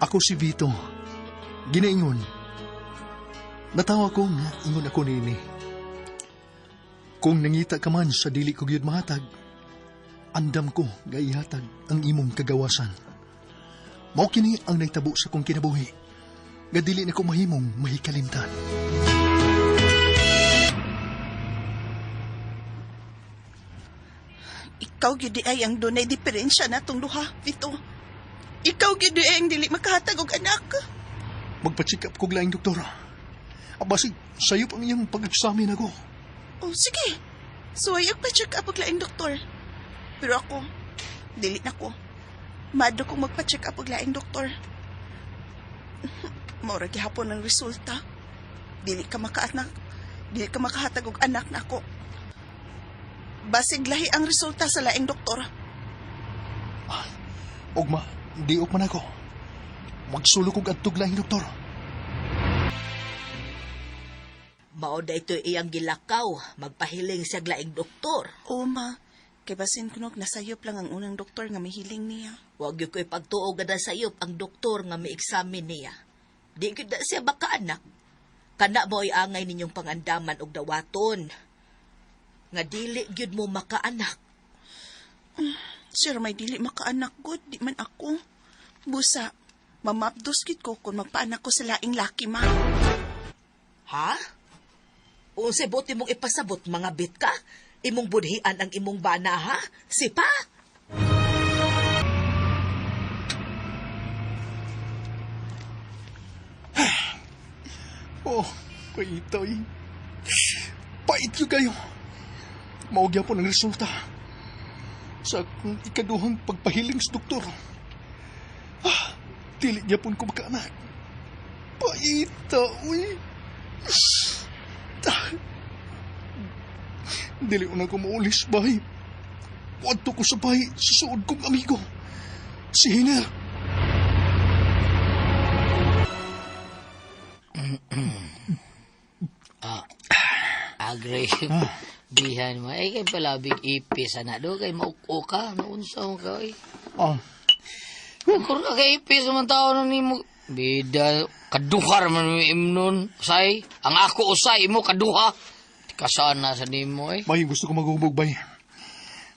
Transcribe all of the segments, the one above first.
Ako si Vito. Ginaingon. Natawa ko nga ingon ako niini. Kung nangita ka man sa dili ko gyud mahatag, andam ko nga ihatag ang imong kagawasan. Mao kini ang nahitabo sa kong kinabuhi, nga dili na ko mahimong mahikalimtan. Ikaw gyud di ay ang dunay diferensya natong duha, Vito. Ikaw gyud di ay ang dili makahatag og anak. Magpa-check up kog laing doktor. Abasig, sayop ang iyang pag-examine ako. Oh, sige. So ay pa-check up og laing doktor. Pero ako, dili na ko. Mado kong magpa-check up og laing doktor. Maura gihapon ang resulta. Dili ka makaanak. Dili ka makahatag og anak nako. Basig lahi ang resulta sa laing doktor. Ugma, di man ako. Magsulok kog adtog laing doktor. Mao da ito iyang gilakaw, magpahiling siya laing doktor. Oo, ma. Kay basin kunog nasayop lang ang unang doktor nga mihiling niya. Wag gyud ko ipagtuo gada sa iyo ang doktor nga mi-examine niya. Di gyud na siya baka anak. Kana mo ay angay ninyong pangandaman og dawaton. Nga dili gyud mo makaanak. Sir, may dili makaanak god, di man ako. Busa, mamapdos gid ko kung magpaanak ko sa laing laki, ma. Ha? Unsay buti mong ipasabot mga bit ka? Imong budhian ang imong bana ha? Sipa? Oh, paitoy. Pait yun kayo. Mao gyapon ang resulta. Sa akong ikaduhang pagpahiling sa doktor. Ah, dili gyapon ko makaanak. Paita, uy. Ah. Dili una ko maulis, bay. Wadto ko sa bahay sa suod kong amigo. Si Hiner. Agree. Bihan mo. Ay, kay palabig ipis, ana. Do, kay mauko ka. Naunsa mo ka, ay. Ah, Kung ka kay ipis, man tao na nimo. Bida, kaduhar man mo imnon. Usay, ang ako usay, imo kaduha. Kasana sa nimo, eh. Bay, gusto ko maghubog, bay.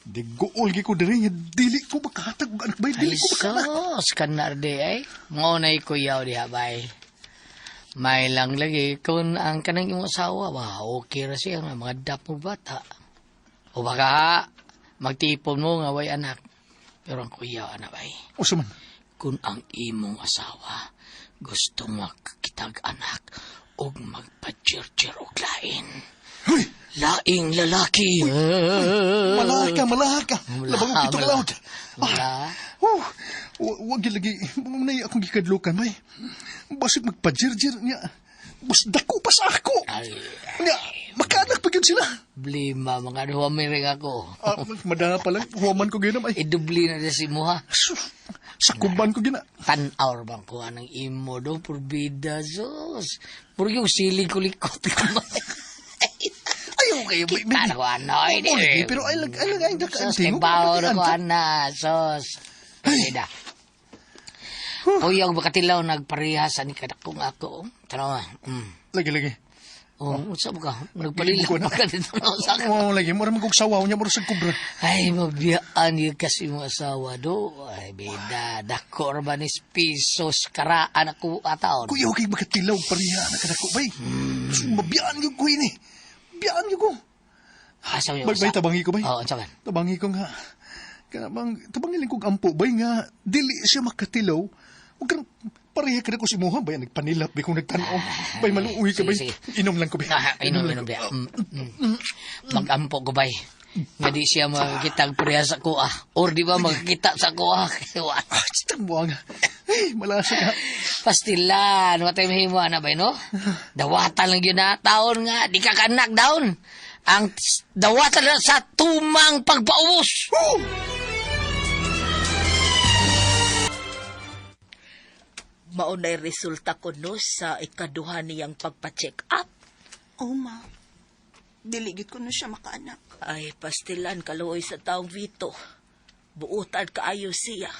Di gool gi ko diri nga dili ko makahatag og anak bay, dili Ay, ko makaanak. sos, kanar di, ay. Ngunay ko yaw diha, bay. May lang lagi, kung ang kanang imong asawa, ba, okay ra siya nga, mga dap mo bata. O baka, magtipon mo nga way anak. Pero ang kuya, anak, bay. Usa man. Kung ang imong asawa gusto makitag anak og magpa-chir-chir og lain. Hoy, Laing lalaki. malaka, malaka. Labang og pitong loud. Wala. Oh, wag gyud lagi munay akong gikadlukan bay. Basig magpajirjir niya. Bas dako pa sa ako. Ay, Nya, makaanak pa gyud sila. blima, mga duha may ring ako. Ah, madala pa lang, huwaman ko gyud ay. Idubli na din si Muha. Sus, sakuban ko gyud na. Tan-hour bang kuha ng imo do, purbida, sus. Puro yung siling kulikot. Ayaw kayo, bay. Kita na ko, ano, Oo, lagi, pero ay lag ay lag ay Sus, kay bawo na ko, ana, sus. Pwede. Uyang makatilaw nagparehas ani kadakong ako. Tanawa. Lagi lagi. Oh, unsa ba ka? Nagpalila Ko na. pa ka dito na sa Oo, lagi mura man kog sawaw niya mura sa kubra. Ay, mabiyaan yun kasi mo asawa do. Ay, bida, dako ra ba ni pisos karaan ako ataon. Kuya, okay, makatilaw pareha na kadako, bay. Mabiyaan yung ko ini. Biyaan yung ko. Asa mo Bay, bay, tabangi ko, bay. Oo, unsa man? Tabangi ko nga. Kana bang, tabangi lang kong ampo, bay, nga, dili siya makatilaw. Huwag kang, pareha ka na ko si Muha, bay, nagpanilap, bay, kung nagtanaw. Bay, maluuwi ka, bay. Sige, Inom lang ko, bay. Ah, inom, lang inom, ko. biya. Mag-ampo ko, bay. Nga di siya makikita pareha sa kuha. Or di ba makikita sa kuha? Ah, sitang mo nga. Ay, malasa ka. Pastilan, watay mahimo ana bay no? Dawatan lang yun na taon nga, di ka kanak daon. Ang dawatan lang sa tumang pagpaubos. Mao na'y resulta ko no sa ikaduha niyang pagpa-check up. Oh, ma. Dili gid ko na siya makaanak. Ay, pastilan kaluoy sa taong Vito. Buutan kaayo siya.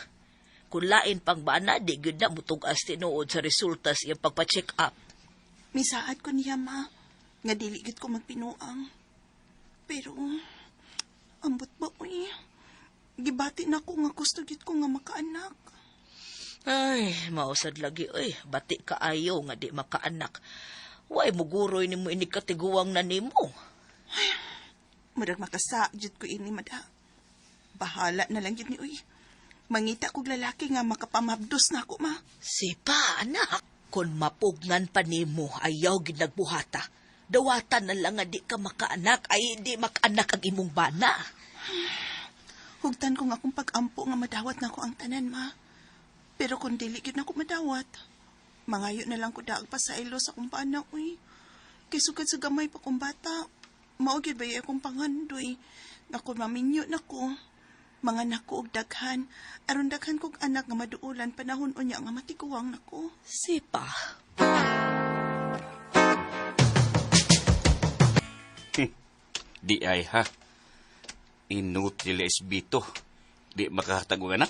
Kung lain pang bana, di gyud na mutug-as tinuod sa resulta sa iyang pagpa-check up. Misaad ko niya, ma. Nga dili gid ko magpinuang. Pero, ambot ba, uy? Gibati na ko nga gusto gid ko nga makaanak. Ay, mausad lagi, oy. Bati kaayo nga di makaanak. Way, muguroy nimo ini katiguang na nimo. Murag makasa, jud ko ini, mada. Bahala na lang gid ni, uy. Mangita kog lalaki nga makapamabdos na ako, ma. Sipa, anak. Kung mapugnan pa nimo, ayaw gid nagbuhata. Dawatan na lang nga di ka makaanak, ay di makaanak ang imong bana. Hugtan ko nga akong pag-ampo nga madawat na ko ang tanan, ma. Pero kung dili gyud na ko madawat, mangayo na lang ko daag pa sa ilo sa akong bana, uy. Kay sugad sa gamay pa kong bata, mao gyud ba akong pangandoy. Nga kung maminyo na ko, mga nako og daghan, aron daghan kog anak nga maduolan panahon unya nga matiguang nako. Sipa. Di ay ha. Inutil SB to. Di makahatag og anak.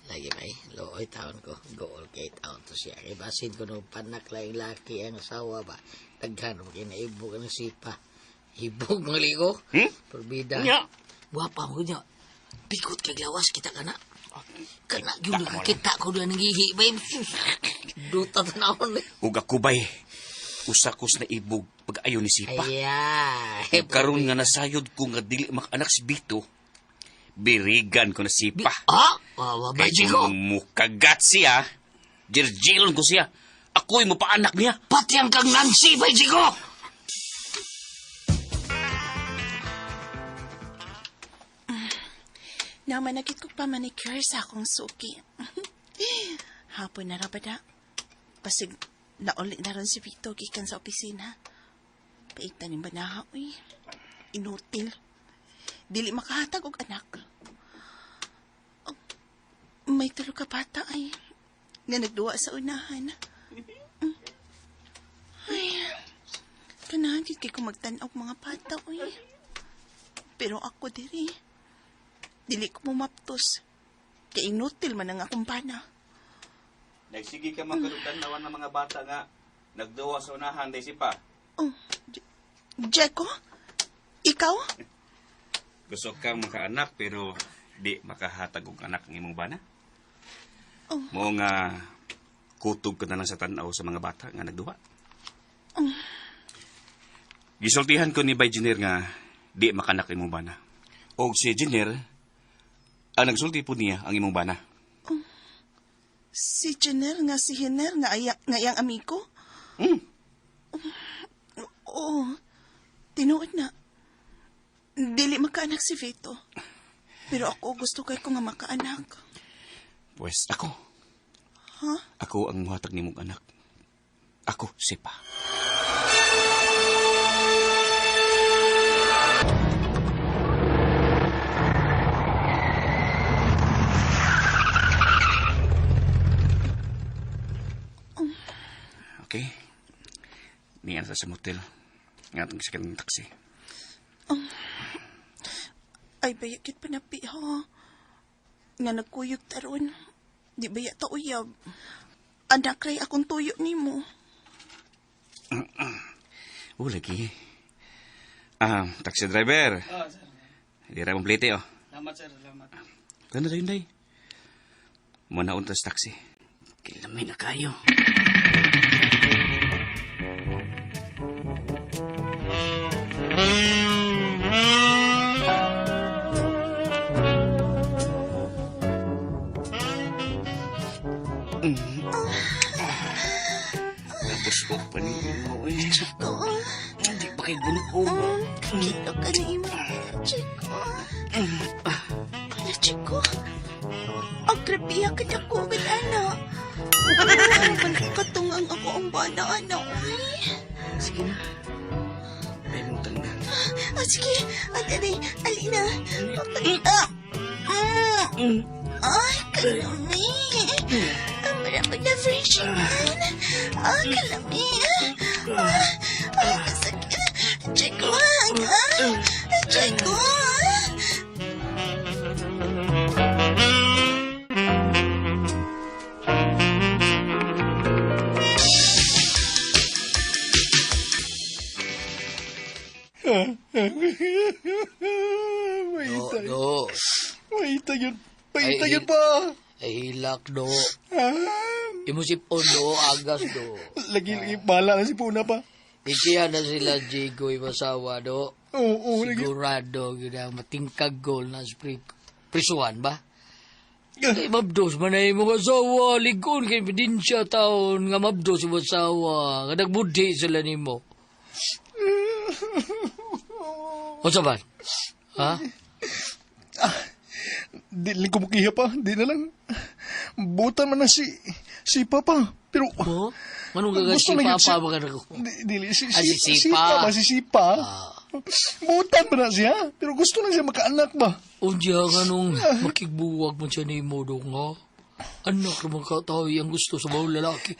Lagi bay, looy taon ko, gool kay taon to siya. Kay basin ko nung panak laing laki ang asawa ba. Daghan mo kinaibog ang sipa. Hibog mga ligo. Hmm? Perbida. Nya. Wapa mo niya. Pikot kay lawas kita kana. Kana gyud nakakita ko na nangihi bay. Duta tanawon eh. Ug ako bay. Usa ko sa naibog pag ayo ni Sipa. Aya. Ug karon nga nasayod ko nga dili makaanak si Bito. Birigan ko na Sipa. Ah, wa Kay ba ko. kung mukagat siya, jirjilon ko siya. Ako'y mapaanak niya. Pati ang kang Nancy bay ko. Namanagit ko pa manicure sa akong suki. Hapon na ra ba da? Pasig nauli na ron si Vito gikan sa opisina. Paigtan ni banaha, uy. Inutil. Dili makahatag og anak. Oh, may tulo ka bata ay nga nagduwa sa unahan. Mm. Ay, kanahan gid kay ko magtan-aw og mga bata, uy. Pero ako diri. Dili ko mumaptos. Kay inutil man ang akong bana. Nagsige ka man nawan ng mga bata nga nagduwa sa unahan day sipa. Oh, Jeko? Ikaw? Gusto kang makaanak pero di makahatag og anak ang imong bana. Oh. Mo nga kutob ka na lang sa tan-aw sa mga bata nga nagduwa. Gisultihan ko ni Bay Junior nga di makanak imong bana. Og si Junior ang nagsulti po niya ang imong bana. Si Jenner nga si Hiner nga, aya, nga iyang amigo? Mm. Oo. Tinuod na. Dili makaanak si Vito. Pero ako gusto kay ko nga makaanak. Pues ako. Ha? Ako ang muhatag nimong anak. Ako sipa. Okay. Niyan sa motel. Nga itong sakit ng taxi. Ay, bayakit pa na ha. Nga nagkuyog taron. Di baya ta uyab. Anak ray akong tuyo nimo. Oh, lagi. Ah, taxi driver. Ah, sir. Di ra plete, oh. Salamat, sir. Salamat. Ganda tayo, day. Manaon tas taxi. Kilamay na kayo. Busok pa ninyo eh. Oo. Hindi pa kayo gunog. Kilo ka ni imo. Chico. Hala, Chico. Ang grabe ka na ko, ana. Katungang ako ang bana, ana. Uy. Sige na. Ay, mong na. Ah, sige. Alina, alina. Ah. Mm. Ay, kalami. Ang marami na virgin man. Ah, kalami. Ah, ay, kasakit. Chico, ah. Chico. Do, Mahita. do. Mahita yun. Mahita Ay, yun pa. Ay, hilak, do. Ah, Imo sipon, do. Agas, do. lagi, lagi, bahala na si Puna pa. Ikiya na sila, Jigo, imasawa, do. Oo, oo, lagi. Sigurado, yun ang matingkag goal na sa prisuan ba? Ay, mabdos man ay mga asawa. Ligon kay ebidensya taon nga mabdos yung asawa. Nga nagbudhi sila nimo. O sa man? Ha? Di lang kumukiha pa. Di na lang. Buta man na si Papa. Pero, Mo? Manong gagat Gusto si na yun Papa siya. ba ka na ko? Di, dili, si, Ah, si si, Sipa. Sipa ba? Si Sipa. Ah. Butan ba na siya? Pero gusto lang siya makaanak ba? Unya nga nung makigbuwag mo siya ni mo dong ha? Anak naman ka tayo ang gusto sa mga lalaki.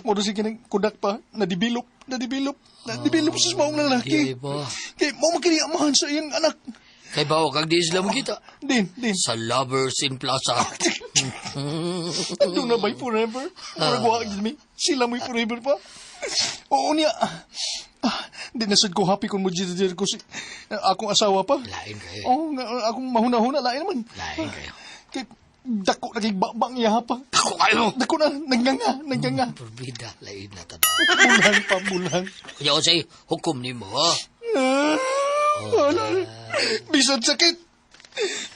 Mo si kinang kudak pa, na-develop, na-develop, na-develop sa maong lalaki. Di ba? Kay mo makiniamahan sa iyang anak. Kay bawa kag di sila makita. Din, din. Sa Lovers in Plaza. Ando na ba'y forever? Murag wa gyud mi. Sila mo'y forever pa. Oo niya. Ah, di na sad ko happy kung mo jidid ko si akong asawa pa. Lain kayo. Oo, nga, akong mahuna-huna lain naman. Lain kayo. Kay dako na kay babang iya pa. Ako kayo! Dako na nagnganga, nagnganga. Porbida, lain na tanda. Bulan pa, bulan. Kaya ko sa'yo, hukom ni mo, ha? Ah, wala. Bisan sakit.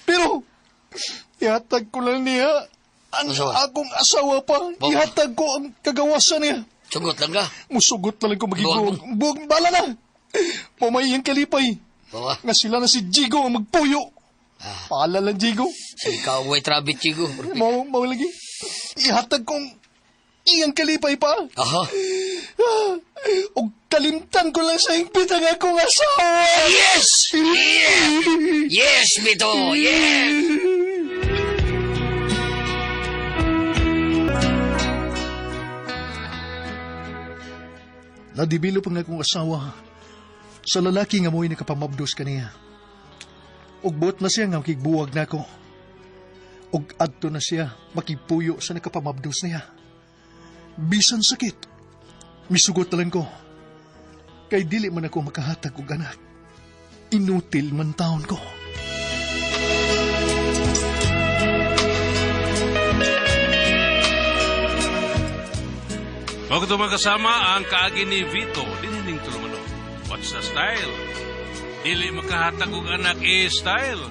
Pero, ihatag ko lang niya ang Asawa. akong asawa pa. Ba- Ihatag ko ang kagawasan niya. Sugot lang ka. Musugot na lang ko magigbuwag. Buwag Buwag, bala na. Pumay ang kalipay. Bawa, Nga sila na si Jigo ang magpuyo. Ah. Pala lang, Jigo. sa ikaw ay trabit, Chigo. Mau, mau lagi. Ihatag kong iyang kalipay pa. Aha. Ah, Og kalimtan ko lang sa hingpit ang akong asawa. Yes! Yes, Bito! Yes! Nadibilop ang akong asawa sa lalaki nga mo'y nakapamabdos kaniya. Ugbot na siya nga makigbuwag na ako. Ug adto na siya makigpuyo sa nakapamabdos niya. Bisan sakit, misugot na lang ko. Kay dili man ako makahatag og anak. Inutil man taon ko. Huwag ito magkasama ang kaagi ni Vito, dinining tulumanon. What's the style? Dili makahatag og anak eh style.